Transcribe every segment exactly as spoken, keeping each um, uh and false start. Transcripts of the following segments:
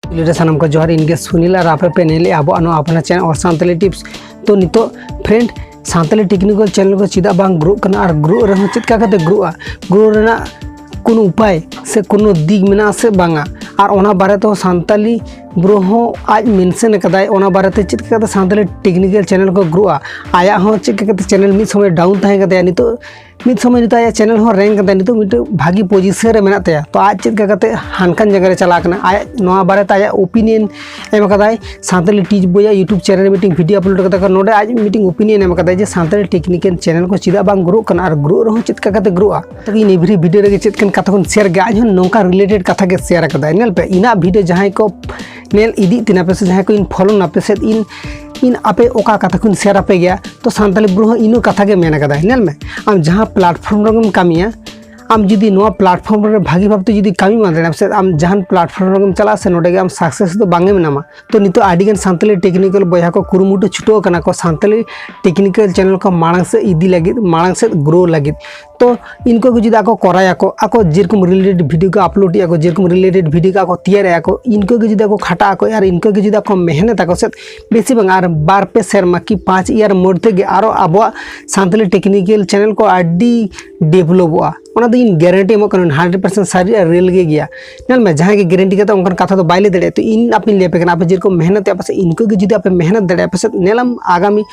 ᱯᱩᱭᱞᱩ ᱨᱮ ᱥᱟᱱᱟᱢ ᱠᱚ ᱡᱚᱦᱟᱨ, ᱤᱧ ᱜᱮ ᱥᱩᱱᱤᱞ ᱟᱨ ᱟᱯᱮ ᱯᱮ ᱧᱮᱞᱮᱫᱼᱟ ᱟᱵᱚᱣᱟᱜ ᱱᱚᱣᱟ ᱟᱯᱱᱟᱨ ᱪᱮᱱᱮᱞ ᱚᱨ ᱥᱟᱱᱛᱟᱞᱤ ᱴᱤᱯᱥ᱾ ᱛᱚ ᱱᱤᱛᱚᱜ ᱯᱷᱨᱮᱱᱰ, ᱥᱟᱱᱛᱟᱞᱤ ᱴᱮᱠᱱᱤᱠᱮᱞ ᱪᱮᱱᱮᱞ ᱠᱚ ᱪᱮᱫᱟᱜ ᱵᱟᱝ ᱜᱨᱳᱜ ᱠᱟᱱᱟ ᱟᱨ ᱜᱨᱳᱜ ᱨᱮᱦᱚᱸ ᱪᱮᱫ ᱠᱟ ᱠᱟᱛᱮ ᱜᱨᱳᱜᱼᱟ? ᱜᱨᱳ ᱨᱮᱱᱟᱜ ᱠᱳᱱᱳ ᱩᱯᱟᱭ ᱥᱮ ᱠᱳᱱᱳ ᱫᱤᱠ ᱢᱮᱱᱟᱜᱼᱟ ᱥᱮ ᱵᱟᱝᱟ? ᱟᱨ ᱚᱱᱟ ᱵᱟᱨᱮ ᱛᱮᱦᱚᱸ ᱥᱟᱱᱛᱟᱞᱤ ᱵᱨᱳ ᱦᱚᱸ ᱟᱡ ᱢᱮᱱᱥᱮᱱ ᱟᱠᱟᱫᱟᱭ, ᱚᱱᱟ ᱵᱟᱨᱮᱛᱮ ᱪᱮᱫ ᱠᱟ ᱠᱟᱛᱮ ᱥᱟᱱᱛᱟᱞᱤ ᱴᱮᱠᱱᱤᱠᱮᱞ ᱪᱮᱱᱮᱞ ᱠᱚ ᱜᱨᱳᱜᱼᱟ᱾ ᱟᱭᱟᱜ ᱦᱚᱸ ᱪᱮᱫ ᱠᱟ ᱠᱟᱛᱮ ᱪᱮᱱᱮᱞ ᱢᱤᱫ ᱥᱚᱢᱚᱭ ᱰᱟᱣᱩᱱ ᱛᱟᱦᱮᱸ ᱠᱟᱱ ᱛᱟᱭᱟ, ᱱᱤᱛᱚᱜ ᱢᱤᱫ ᱥᱚᱢᱚᱭ ᱱᱤᱛᱚᱜ ᱟᱭᱟᱜ ᱪᱮᱱᱮᱞ ᱦᱚᱸ ᱨᱮᱝᱠ ᱠᱟᱱ ᱛᱟᱭᱟ, ᱱᱤᱛᱚᱜ ᱢᱤᱫᱴᱮᱱ ᱵᱷᱟᱹᱜᱤ ᱯᱚᱡᱤᱥᱚᱱ ᱨᱮ ᱢᱮᱱᱟᱜ ᱛᱟᱭᱟ᱾ ᱛᱚ ᱟᱡ ᱪᱮᱫ ᱠᱟ ᱠᱟᱛᱮ ᱦᱟᱱᱠᱟᱱ ᱡᱟᱭᱜᱟ ᱨᱮ ᱪᱟᱞᱟᱣ ᱠᱟᱱᱟ, ᱟᱭᱟᱜ ᱱᱚᱣᱟ ᱵᱟᱨᱮᱛᱮ ᱟᱭᱟᱜ ᱳᱯᱤᱱᱤᱭᱚᱱ ᱮᱢ ᱠᱟᱫᱟᱭ ᱥᱟᱱᱛᱟᱞᱤ ᱴᱤᱪ ᱵᱚᱭ ᱟᱜ YouTube ᱪᱮᱱᱮᱞ ᱨᱮ ᱢᱤᱫᱴᱮᱱ ᱵᱷᱤᱰᱤᱭᱳ ᱟᱯᱞᱳᱰ ᱠᱟᱫᱟ ᱠᱚ᱾ ᱱᱚᱰᱮ ᱟᱡ ᱢᱤᱫᱴᱮᱱ ᱳᱯᱤᱱᱤᱭᱚᱱ ᱮᱢ ᱠᱟᱫᱟᱭ ᱡᱮ ᱥᱟᱱᱛᱟᱞᱤ ᱴᱮᱠᱱᱤᱠᱮᱞ ᱪᱮᱱᱮᱞ ᱠᱚ ᱪᱮᱫᱟᱜ ᱵᱟᱝ ᱜᱨᱳᱜ ᱠᱟᱱᱟ ᱟᱨ ᱜᱨᱳᱜ ᱨᱮᱦᱚᱸ ᱪᱮᱫ ᱠᱟ ᱠᱟᱛᱮ ᱜᱨᱳᱜᱼᱟ᱾ ᱛᱚ ᱤᱧ ᱮᱵᱷᱨᱤ ᱵᱷᱤᱰᱤᱭᱳ ᱨᱮᱜᱮ ᱪᱮᱫ ᱠᱟᱱ ᱠᱟᱛᱷᱟ ᱠᱚᱧ ᱥᱮᱭᱟᱨ ᱜᱮᱭᱟ, ᱟᱡ ᱦᱚᱸ ᱱᱚᱝᱠᱟ ᱨᱤᱞᱮᱴᱮᱰ ᱠᱟᱛᱷᱟ ᱜᱮ ᱥᱮᱭᱟᱨ ᱠᱟᱫᱟᱭ᱾ ᱧᱮᱞ ᱯᱮ, ᱤᱧᱟᱹᱜ ᱵᱷᱤᱰᱤᱭᱳ ᱡᱟᱦᱟᱸᱭ ᱠᱚ ᱧᱮᱞ ᱤᱫᱤᱜ ᱛᱤᱧᱟ ᱯᱮ ᱥᱮ ᱡᱟᱦᱟᱸᱭ ᱠᱚ ᱤᱧ ᱯᱷᱚᱞᱳ ᱱᱟᱯᱮ ᱥᱮ ᱤᱧ ᱤᱧ ᱟᱯᱮ ᱚᱠᱟ ᱠᱟᱛᱷᱟ ᱠᱚᱧ ᱥᱮᱭᱟᱨ ᱟᱯᱮ ᱜᱮᱭᱟ, ᱛᱚ ᱥᱟᱱᱛᱟᱞᱤ ᱵᱨᱳ ᱦᱚᱸ ᱤᱱᱟᱹ ᱠᱟᱛᱷᱟ ᱜᱮ ᱢᱮᱱ ᱠᱟᱫᱟᱭ᱾ ᱧᱮᱞ ᱢᱮ, ᱟᱢ ᱡᱟᱦᱟᱸ ᱯᱞᱟᱴᱯᱷᱚᱨᱢ ᱨᱮᱜᱮᱢ ᱠᱟᱹᱢᱤᱭᱟ, ᱟᱢ ᱡᱩᱫᱤ ᱱᱚᱣᱟ ᱯᱞᱟᱴᱯᱷᱚᱨᱢ ᱨᱮ ᱵᱷᱟᱹᱜᱤ ᱵᱷᱟᱵᱛᱮ ᱡᱩᱫᱤ ᱠᱟᱹᱢᱤ ᱵᱟᱝ ᱫᱟᱲᱮᱭᱟᱜᱼᱟ ᱥᱮ, ᱟᱢ ᱡᱟᱦᱟᱱ ᱯᱞᱟᱴᱯᱷᱚᱨᱢ ᱨᱮᱜᱮᱢ ᱪᱟᱞᱟᱜᱼᱟ ᱥᱮ, ᱱᱚᱰᱮ ᱜᱮ ᱟᱢ ᱥᱟᱠᱥᱮᱥ ᱫᱚ ᱵᱟᱝ ᱮᱢ ᱧᱟᱢᱟ᱾ ᱛᱚ ᱱᱤᱛᱚᱜ ᱟᱹᱰᱤᱜᱟᱱ ᱥᱟᱱᱛᱟᱞᱤ ᱴᱮᱠᱱᱤᱠᱮᱞ ᱵᱚᱭᱦᱟ ᱠᱚ ᱠᱩᱨᱩᱢᱩᱴᱩ ᱪᱷᱩᱴᱟᱹᱣ ᱠᱟᱱᱟ ᱠᱚ ᱥᱟᱱᱛᱟᱞᱤ ᱴᱮᱠᱱᱤᱠᱮᱞ ᱪᱮᱱᱮᱞ ᱠᱚ ᱢᱟᱲᱟᱝ ᱥᱮᱫ ᱤᱫᱤ ᱞᱟᱹᱜᱤᱫ, ᱢᱟᱲᱟᱝ ᱥᱮᱫ ᱜᱨᱳ ᱞᱟᱹᱜᱤᱫ᱾ ᱛᱚ ᱤᱱᱠᱩ ᱜᱮ ᱡᱩᱫᱤ ᱟᱠᱚ ᱠᱚᱨᱟᱭᱟᱠᱚ, ᱟᱠᱚ ᱡᱮᱨᱚᱠᱚᱢ ᱨᱤᱞᱮᱴᱮᱰ ᱵᱷᱤᱰᱤᱭᱳ ᱠᱚ ᱟᱯᱞᱳᱰ ᱮᱫᱟ ᱠᱚ, ᱡᱮᱨᱚᱠᱚᱢ ᱨᱤᱞᱮᱴᱮᱰ ᱵᱷᱤᱰᱤᱭᱳ ᱠᱚ ᱟᱠᱚ ᱛᱮᱭᱟᱨᱮᱫᱼᱟ ᱠᱚ, ᱤᱱᱠᱩ ᱜᱮ ᱡᱩᱫᱤ ᱟᱠᱚ ᱠᱷᱟᱴᱟᱜ ᱟᱠᱚ ᱟᱨ ᱤᱱᱠᱩ ᱜᱮ ᱡᱩᱫᱤ ᱟᱠᱚ ᱢᱮᱦᱱᱚᱛ ᱟᱠᱚ ᱥᱮ, ᱵᱮᱥᱤ ᱵᱟᱝ ᱟᱨ ᱵᱟᱨ ᱯᱮ ᱥᱮᱨᱢᱟ ᱠᱤ ᱯᱟᱸᱪ ᱤᱭᱟᱨ ᱢᱚᱫᱽᱫᱷᱮ ᱜᱮ ᱟᱨᱚ ᱟᱵᱚᱣᱟᱜ ᱥᱟᱱᱛᱟᱞᱤ ᱴᱮᱠᱱᱤᱠᱮᱞ ᱪᱮᱱᱮᱞ ᱠᱚ ᱟᱹᱰᱤ ᱰᱮᱵᱷᱞᱚᱯᱚᱜᱼᱟ᱾ ᱚᱱᱟ ᱫᱚ ᱤᱧ ᱜᱮᱨᱮᱱᱴᱤ ᱮᱢᱚᱜ ᱠᱟᱱᱟ, ᱦᱟᱱᱰᱨᱮᱰ ᱯᱟᱨᱥᱮᱱᱴ ᱥᱟᱹᱨᱤ ᱟᱨ ᱨᱤᱭᱮᱞ ᱜᱮ ᱜᱮᱭᱟ᱾ ᱧᱮᱞ ᱢᱮ, ᱡᱟᱦᱟᱸᱭ ᱜᱮ ᱜᱮᱨᱮᱱᱴᱤ ᱠᱟᱛᱮ ᱚᱱᱠᱟᱱ ᱠᱟᱛᱷᱟ ᱫᱚ ᱵᱟᱭ ᱞᱟᱹᱭ ᱫᱟᱲᱮᱭᱟᱜᱼᱟ᱾ ᱛᱚ ᱤᱧ ᱟᱯᱮᱧ ᱞᱟᱹᱭ ᱟᱯᱮ ᱠᱟᱱᱟ, ᱟᱯᱮ ᱡᱮᱨᱚᱠᱚᱢ ᱢᱮᱦᱱᱚᱛ ᱮᱫᱼᱟ ᱯᱮ ᱥᱮ, ᱤᱱᱠᱩ ᱜᱮ ᱡᱩᱫᱤ ᱟᱯᱮ ᱢᱮᱦᱱᱚᱛ ᱫᱟᱲᱮᱭᱟᱜᱼᱟ ᱯᱮ ᱥᱮ, ᱧᱮᱞᱟᱢ ᱟᱜᱟᱢᱤ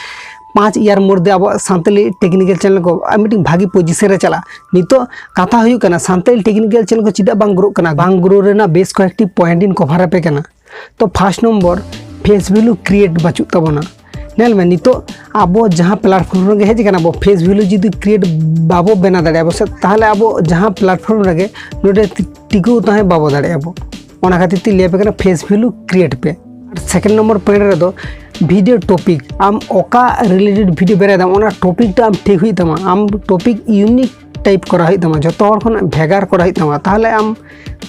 ᱯᱟᱸᱪ ᱤᱭᱟᱨ ᱢᱚᱫᱽᱫᱷᱮ ᱟᱵᱚᱣᱟᱜ ᱥᱟᱱᱛᱟᱞᱤ ᱴᱮᱠᱱᱤᱠᱮᱞ ᱪᱮᱱᱮᱞ ᱠᱚ ᱟᱨ ᱢᱤᱫᱴᱮᱱ ᱵᱷᱟᱹᱜᱤ ᱯᱚᱡᱤᱥᱚᱱ ᱨᱮ ᱪᱟᱞᱟᱜᱼᱟ᱾ ᱱᱤᱛᱚᱜ ᱠᱟᱛᱷᱟ ᱦᱩᱭᱩᱜ ᱠᱟᱱᱟ, ᱥᱟᱱᱛᱟᱞᱤ ᱴᱮᱠᱱᱤᱠᱮᱞ ᱪᱮᱱᱮᱞ ᱠᱚ ᱪᱮᱫᱟᱜ ᱵᱟᱝ ᱜᱨᱳᱜ ᱠᱟᱱᱟ? ᱵᱟᱝ ᱜᱨᱳ ᱨᱮᱱᱟᱜ ᱵᱮᱥ ᱠᱚᱭᱮᱠᱴᱤ ᱯᱚᱭᱮᱱᱴ ᱤᱧ ᱠᱚᱵᱷᱟᱨ ᱟᱯᱮ ᱠᱟᱱᱟ᱾ ᱛᱚ ᱯᱷᱟᱥᱴ ᱱᱚᱢᱵᱚᱨ, ᱯᱷᱮᱥ ᱵᱷᱮᱞᱩ ᱠᱨᱤᱭᱮᱴ ᱵᱟᱹᱪᱩᱜ ᱛᱟᱵᱚᱱᱟ᱾ ᱧᱮᱞ ᱢᱮ, ᱱᱤᱛᱚᱜ ᱟᱵᱚ ᱡᱟᱦᱟᱸ ᱯᱞᱟᱴᱯᱷᱚᱨᱢ ᱨᱮᱜᱮ ᱦᱮᱡ ᱟᱠᱟᱱᱟ ᱵᱚ, ᱯᱷᱮᱥ ᱵᱷᱮᱞᱩ ᱡᱩᱫᱤ ᱠᱨᱤᱭᱮᱴ ᱵᱟᱵᱚ ᱵᱮᱱᱟᱣ ᱫᱟᱲᱮᱭᱟᱜᱼᱟ ᱵᱚ ᱥᱮ, ᱛᱟᱦᱚᱞᱮ ᱟᱵᱚ ᱡᱟᱦᱟᱸ ᱯᱞᱟᱴᱯᱷᱚᱨᱢ ᱨᱮᱜᱮ ᱱᱚᱰᱮ ᱴᱤᱠᱟᱹᱣ ᱛᱟᱦᱮᱸ ᱵᱟᱵᱚ ᱫᱟᱲᱮᱭᱟᱜᱼᱟ ᱵᱚ᱾ ᱚᱱᱟ ᱠᱷᱟᱹᱛᱤᱨ ᱛᱮ ᱞᱟᱹᱭ ᱟᱯᱮ ᱠᱟᱱᱟ, ᱯᱷᱮᱥ ᱵᱷᱮᱞᱩ ᱠᱨᱤᱭᱮᱴ ᱯᱮ᱾ ᱟᱨ ᱥᱮᱠᱮᱱᱰ ᱱᱚᱢᱵᱚᱨ ᱯᱚᱭᱮᱱᱴ ᱨᱮᱫᱚ ᱵᱷᱤᱰᱤᱭᱳ ᱴᱚᱯᱤᱠ, ᱟᱢ ᱚᱠᱟ ᱨᱤᱞᱮᱴᱮᱰ ᱵᱷᱤᱰᱤᱭᱳ ᱵᱮᱱᱟᱣ ᱫᱟᱢ, ᱚᱱᱟ ᱴᱚᱯᱤᱠ ᱴᱟ ᱟᱢ ᱴᱷᱤᱠ ᱦᱩᱭᱩᱜ ᱛᱟᱢᱟ᱾ ᱟᱢ ᱴᱚᱯᱤᱠ ᱤᱭᱩᱱᱤᱠ ᱴᱟᱭᱤᱯ ᱠᱚᱨᱟᱣ ᱦᱩᱭᱩᱜ ᱛᱟᱢᱟ, ᱡᱚᱛᱚ ᱦᱚᱲ ᱠᱷᱚᱱᱟᱜ ᱵᱷᱮᱜᱟᱨ ᱠᱚᱨᱟᱣ ᱦᱩᱭᱩᱜ ᱛᱟᱢᱟ, ᱛᱟᱦᱚᱞᱮ ᱟᱢ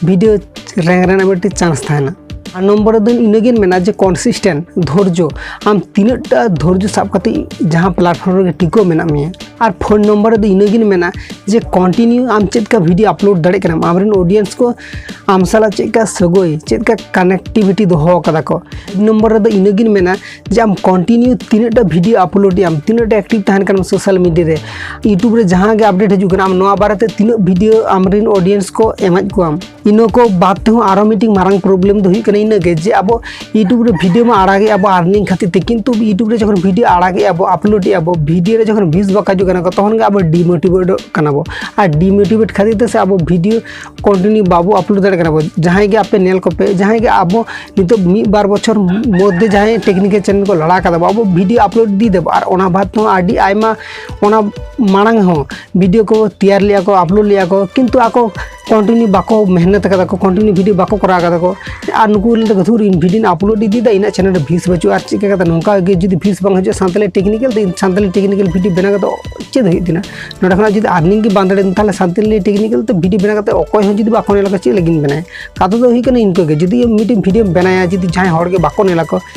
ᱵᱷᱤᱰᱤᱭᱳ ᱨᱮᱝᱠ ᱨᱮᱱᱟᱜ ᱢᱤᱫᱴᱤᱡ ᱪᱟᱱᱥ ᱛᱟᱦᱮᱱᱟ᱾ ᱟᱨ ᱱᱚᱢᱵᱚᱨ ᱨᱮᱫᱚ ᱤᱱᱟᱹᱜᱤᱧ ᱢᱮᱱᱟ ᱡᱮ consistent, ᱫᱷᱳᱨᱡᱚ᱾ ᱟᱢ ᱛᱤᱱᱟᱹᱜ ᱴᱟ ᱫᱷᱳᱨᱡᱚ ᱥᱟᱵ ᱠᱟᱛᱮ ᱡᱟᱦᱟᱸ platform ᱨᱮᱜᱮ ᱴᱤᱠᱟᱹᱣ ᱢᱮᱱᱟᱜ ᱢᱮᱭᱟ᱾ ᱟᱨ ᱯᱷᱳᱱ ᱱᱚᱢᱵᱚᱨ ᱨᱮᱫᱚ ᱤᱱᱟᱹᱜᱤᱧ ᱢᱮᱱᱟ ᱡᱮ continue ᱟᱢ ᱪᱮᱫ ᱞᱮᱠᱟ video upload ᱫᱟᱲᱮᱭᱟᱜ ᱠᱟᱱᱟᱢ, ᱟᱢᱨᱮᱱ audience ᱠᱚ ᱟᱢ ᱥᱟᱞᱟᱜ ᱪᱮᱫ ᱞᱮᱠᱟ ᱥᱟᱹᱜᱟᱹᱭ, ᱪᱮᱫ ᱞᱮᱠᱟ connectivity ᱫᱚᱦᱚ ᱟᱠᱟᱫᱟ ᱠᱚ᱾ ᱱᱚᱢᱵᱚᱨ ᱨᱮᱫᱚ ᱤᱱᱟᱹᱜᱤᱧ ᱢᱮᱱᱟ ᱡᱮ ᱟᱢ continue ᱛᱤᱱᱟᱹᱜ ᱴᱟ video upload ᱮᱫ ᱟᱢ, ᱛᱤᱱᱟᱹᱜ ᱴᱟ active ᱛᱟᱦᱮᱱ ᱠᱟᱱᱟᱢ social media ᱨᱮ, YouTube ᱨᱮ ᱡᱟᱦᱟᱸ ᱜᱮ update ᱦᱤᱡᱩᱜ ᱠᱟᱱᱟ, ᱟᱢ ᱱᱚᱣᱟ ᱵᱟᱨᱮᱛᱮ ᱛᱤᱱᱟᱹᱜ video ᱟᱢᱨᱮᱱ audience ᱠᱚ ᱮᱢᱟᱫ ᱠᱚᱣᱟᱢ᱾ ᱤᱱᱟᱹ ᱠᱚ ᱵᱟᱫ ᱛᱮᱦᱚᱸ ᱟᱨᱚ ᱢᱤᱫᱴᱤᱡ ᱢᱟᱨᱟᱝ problem ᱫᱚ ᱦᱩᱭᱩᱜ ᱠᱟᱱᱟ ᱤᱱᱟᱹᱜᱮ ᱡᱮ ᱟᱵᱚ YouTube ᱨᱮ video ᱢᱟ ᱟᱲᱟᱜᱮᱜᱼᱟ ᱵᱚ earning ᱠᱷᱟᱹᱛᱤᱨ ᱛᱮ, ᱠᱤᱱᱛᱩ YouTube ᱨᱮ ᱡᱚᱠᱷᱚᱱ video ᱟᱲᱟᱜᱮᱜᱼᱟ ᱵᱚ, upload ᱮᱜᱼᱟ ᱵᱚ, video ᱨᱮ ᱡᱚᱠᱷᱚᱱ views ᱵᱟᱠᱚ ᱦᱤᱡᱩᱜ ᱠᱟᱱᱟ ᱠᱚ, ᱛᱚᱠᱷᱚᱱ ᱜᱮ ᱟᱵᱚ demotivate ᱠᱟᱱᱟ ᱵᱚ᱾ ᱟᱨ demotivate ᱠᱷᱟᱹᱛᱤᱨ ᱛᱮ ᱥᱮ ᱟᱵᱚ video continue ᱵᱟᱵᱚ upload ᱫᱟᱲᱮᱭᱟᱜ ᱠᱟᱱᱟ ᱵᱚ᱾ ᱡᱟᱦᱟᱸᱭ ᱜᱮ ᱟᱯᱮ ᱧᱮᱞ ᱠᱚᱯᱮ, ᱡᱟᱦᱟᱸᱭ ᱜᱮ ᱟᱵᱚ ᱱᱤᱛᱚᱜ ᱢᱤᱫ ᱵᱟᱨ ᱵᱚᱪᱷᱚᱨ ᱢᱚᱫᱽᱫᱷᱮ ᱡᱟᱦᱟᱸᱭ technical channel ᱠᱚ ᱞᱟᱲᱟ ᱠᱟᱫᱟ ᱵᱚ, ᱟᱵᱚ video upload ᱤᱫᱤ ᱫᱟᱵᱚ, ᱟᱨ ᱚᱱᱟ ᱵᱟᱫ ᱦᱚᱸ ᱟᱹᱰᱤ ᱟᱭᱢᱟ ᱚᱱᱟ ᱢᱟᱲᱟᱝ ᱦᱚᱸ video ᱠᱚ ᱛᱮᱭᱟᱨ ᱞᱮᱜᱼᱟ ᱠᱚ, upload ᱞᱮᱜᱼᱟ ᱠᱚ, ᱠᱤᱱᱛᱩ ᱟᱠᱚ continue ᱵᱟᱠᱚ ᱢᱮᱦᱱᱚᱛ ᱠᱟᱫᱟ ᱠᱚ, continue video ᱵᱟᱠᱚ ᱠᱚᱨᱟᱣ ᱠᱟᱫᱟ ᱠᱚ᱾ ᱟᱨ ᱱᱩᱠᱩ ᱞᱟᱹᱭ ᱫᱟᱠᱚ, "ᱫᱷᱩᱨ, ᱤᱧ video ᱧ upload ᱤᱫᱤᱭᱮᱫᱟ, ᱤᱧᱟᱹᱜ channel ᱨᱮ views ᱵᱟᱹᱪᱩᱜᱼᱟ, ᱟᱨ ᱪᱮᱫ ᱠᱟᱛᱮ ᱱᱚᱝᱠᱟ ᱜᱮ ᱡᱩᱫᱤ views ᱵᱟᱝ ᱦᱤᱡᱩᱜᱼᱟ, ᱥᱟᱱᱛᱟᱞᱤ technical ᱛᱮ ᱥᱟᱱᱛᱟᱞᱤ technical video ᱵᱮᱱᱟᱣ ᱠᱟᱛᱮ ᱪᱮᱫ ᱦᱩᱭᱩᱜ ᱛᱤᱧᱟ? ᱱᱚᱰᱮ ᱠᱷᱚᱱᱟᱜ ᱡᱩᱫᱤ earning ᱜᱮ ᱵᱟᱝ ᱫᱟᱲᱮᱭᱟᱜᱼᱟ, ᱛᱟᱦᱚᱞᱮ ᱥᱟᱱᱛᱟᱞᱤ technical ᱛᱮ video ᱵᱮᱱᱟᱣ ᱠᱟᱛᱮ ᱚᱠᱚᱭ ᱦᱚᱸ ᱡᱩᱫᱤ ᱵᱟᱠᱚ ᱧᱮᱞᱟ ᱠᱚ, ᱪᱮᱫ ᱞᱟᱹᱜᱤᱫ ᱤᱧ ᱵᱮᱱᱟᱭᱟ?" ᱠᱟᱛᱷᱟ ᱫᱚ ᱦᱩᱭᱩᱜ ᱠᱟᱱᱟ ᱤᱱᱠᱟᱹ ᱜᱮ, ᱡᱩᱫᱤ ᱢᱤᱫᱴᱮᱱ video ᱵᱮᱱᱟᱭᱟ, ᱡᱩᱫᱤ ᱡᱟᱦᱟᱸᱭ ᱦᱚᱲ ᱜᱮ ᱵᱟᱠᱚ ᱧᱮᱞᱟ ᱠᱚ,